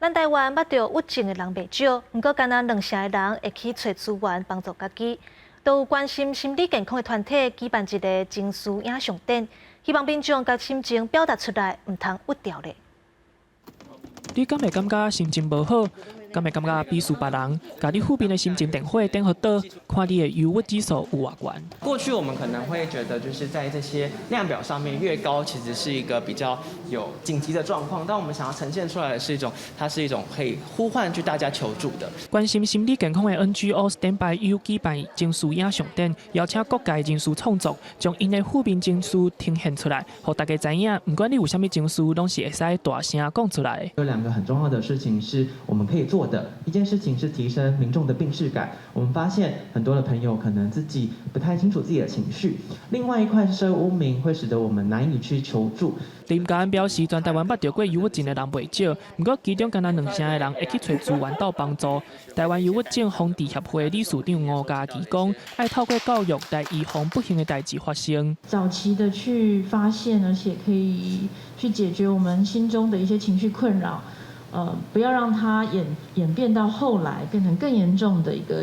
咱台灣捌著鬱症的人袂少，毋過干焦兩成的人會去揣資源幫助家己。都有關心心理健康的團體舉辦一个情緒影像展，希望民眾共心情表達出來，毋通鬱牢咧。你敢會感覺心情無好？敢會感覺鄙視別人？共你負面的心情電火點予倒，看你的憂鬱指數有偌懸。過去我們可能會覺得，就是在這些量表上面越高，其實是一個比較有緊急的狀況。但我們想要呈現出來的是一種，它是一種可以呼喚去大家求助的。關心心理健康的 NGO Stand by You 舉辦情緒影像展，邀請各界人士創作，將𪜶的負面情緒呈現出來，予大家知影，毋管你有啥物情緒，攏是會使大聲講出來。有兩個很重要的事情是我們可以做的，一件事情是提升民眾的病識感。我們發現很多的朋友可能自己不太清楚自己的情緒。另外一塊是社會污名，會使得我們難以去求助。林家安表示，全台灣捌著過憂鬱症的人袂少，毋過其中干焦兩成的人會去揣資源鬥幫助。台灣憂鬱症防治協會理事長吳家琪講，愛透過教育來預防不幸的代誌發生。早期的去發現，而且可以去解決我們心中的一些情緒困擾。不要讓它演變到後來變成更嚴重的一個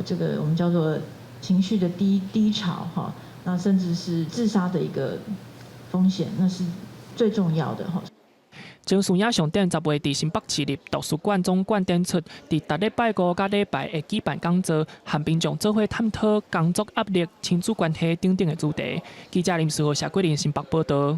這個我們叫做情緒的低潮哈，那甚至是自殺的一個風險，那是最重要的哈。情緒影像展10月佇新北市立圖書館總館展出，佇逐禮拜五佮禮拜會舉辦講座，和民眾做伙探討工作壓力、親子關係等等的主題。記者林思豪、謝桂林新北報道。